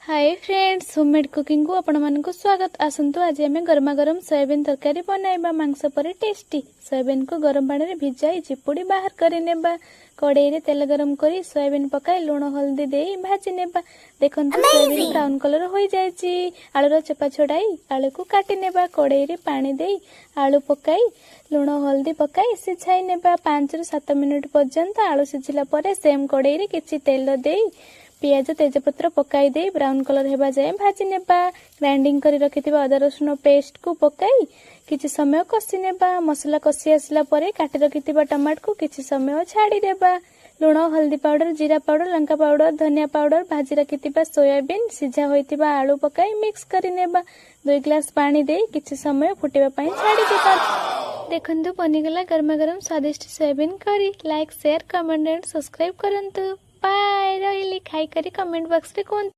ହାଏ friends, homemade କୁକିଂକୁ ଆପଣମାନଙ୍କୁ ସ୍ୱାଗତ। ଆସନ୍ତୁ, ଆଜି ଆମେ ଗରମା ଗରମ ସୋୟାବିନ୍ ତରକାରୀ ବନାଇବା, ମାଂସ ପରି ଟେଷ୍ଟି। ସୋୟାବିନ୍କୁ ଗରମ ପାଣିରେ ଭିଜାଇ ଚିପୁଡ଼ି ବାହାର କରିନେବା। କଡ଼େଇରେ ତେଲ ଗରମ କରି ସୋୟାବିନ୍ ପକାଇ ଲୁଣ ହଳଦୀ ଦେଇ ଭାଜି ନେବା। ଦେଖନ୍ତୁ, ସୋୟାବିନ୍ ବ୍ରାଉନ୍ କଲର ହୋଇଯାଇଛି। ଆଳୁର ଚୋପା ଛଡ଼ାଇ ଆଳୁକୁ କାଟି ନେବା। କଡ଼େଇରେ ପାଣି ଦେଇ ଆଳୁ ପକାଇ ଲୁଣ ହଳଦୀ ପକାଇ ସିଝାଇ ନେବା 5ରୁ 7 ମିନିଟ୍ ପର୍ଯ୍ୟନ୍ତ। ଆଳୁ ସିଝିଲା ପରେ ସେମ୍ କଡ଼େଇରେ କିଛି ତେଲ ଦେଇ ପିଆଜ, ତେଜପତ୍ର ପକାଇ ଦେଇ ବ୍ରାଉନ୍ କଲର ହେବା ଯାଏଁ ଭାଜି ନେବା। ଗ୍ରାଇଣ୍ଡିଂ କରି ରଖିଥିବା ଅଦା ରସୁଣ ପେଷ୍ଟକୁ ପକାଇ କିଛି ସମୟ କଷି ନେବା। ମସଲା କଷି ଆସିଲା ପରେ କାଟି ରଖିଥିବା ଟମାଟୋକୁ କିଛି ସମୟ ଛାଡ଼ିଦେବା। ଲୁଣ, ହଳଦୀ ପାଉଡର, ଜିରା ପାଉଡର, ଲଙ୍କା ପାଉଡର, ଧନିଆ ପାଉଡର, ଭାଜି ରଖିଥିବା ସୋୟାବିନ୍, ସିଝା ହୋଇଥିବା ଆଳୁ ପକାଇ ମିକ୍ସ କରିନେବା। 2 ଗ୍ଲାସ ପାଣି ଦେଇ କିଛି ସମୟ ଫୁଟିବା ପାଇଁ ଛାଡ଼ିଦେବା। ଦେଖନ୍ତୁ, ବନିଗଲା ଗରମା ଗରମ ସ୍ୱାଦିଷ୍ଟ soybean curry. Like, share, comment and subscribe କରନ୍ତୁ। ବାଏ, ରହିଲି। ଖାଇକରି କମେଣ୍ଟ ବକ୍ସରେ କୁହନ୍ତୁ।